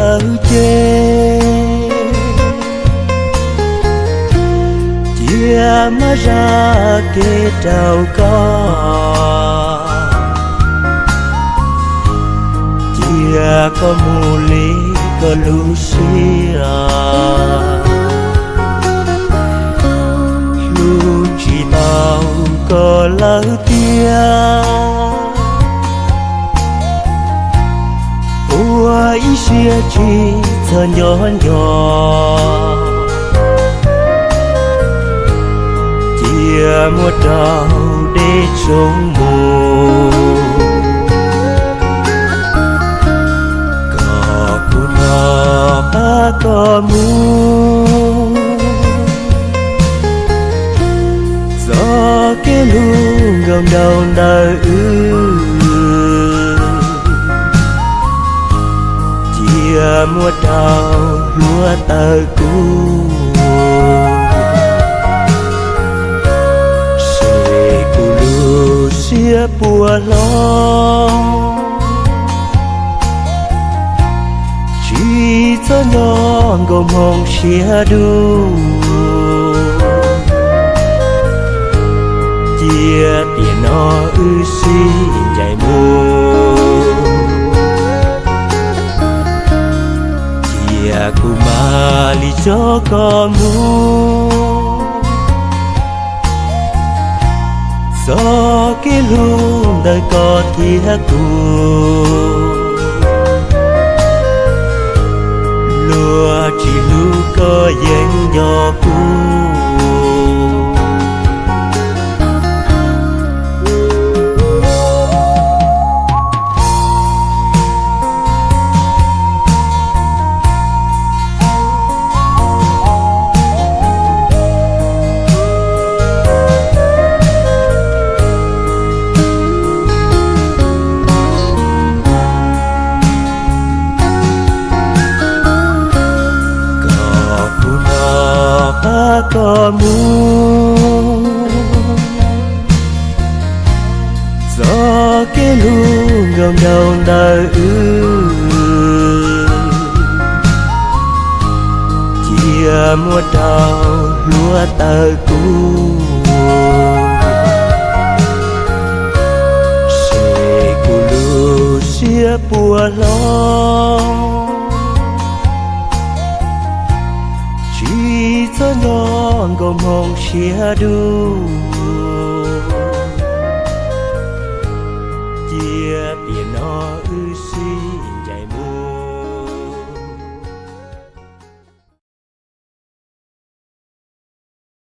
lawm ces cia maj zaj kev rau koj, cia koj mus li koj lub siab. Hlub tsis tau koj lawm tiag, ua ib siab tsis txhob nco nco, cia muab rau dej tsoom mus, kom kuv nrog qab koj mus txoj kev hlub nkaus nraug ntawm wb. Cia muab rau hluav taws kub, ces kuv lub siab puas hlob, tsis txhob nco nkauj hmoo siab dub. Cia tiam no wb sib ncaim mus, cia kuv mam li coj koj mus txoj kev hlub ntawm koj thiab kuv, luag tsis hlub koj yeej nco kuv. Kom kuv nrog qab koj mus txoj kev hlub nkaus nraug ntawm wb. Cia muab rau hluav taws kub, ces kuv lub siab puas hlob, tsis txhob nco nkauj hmoo siab dub.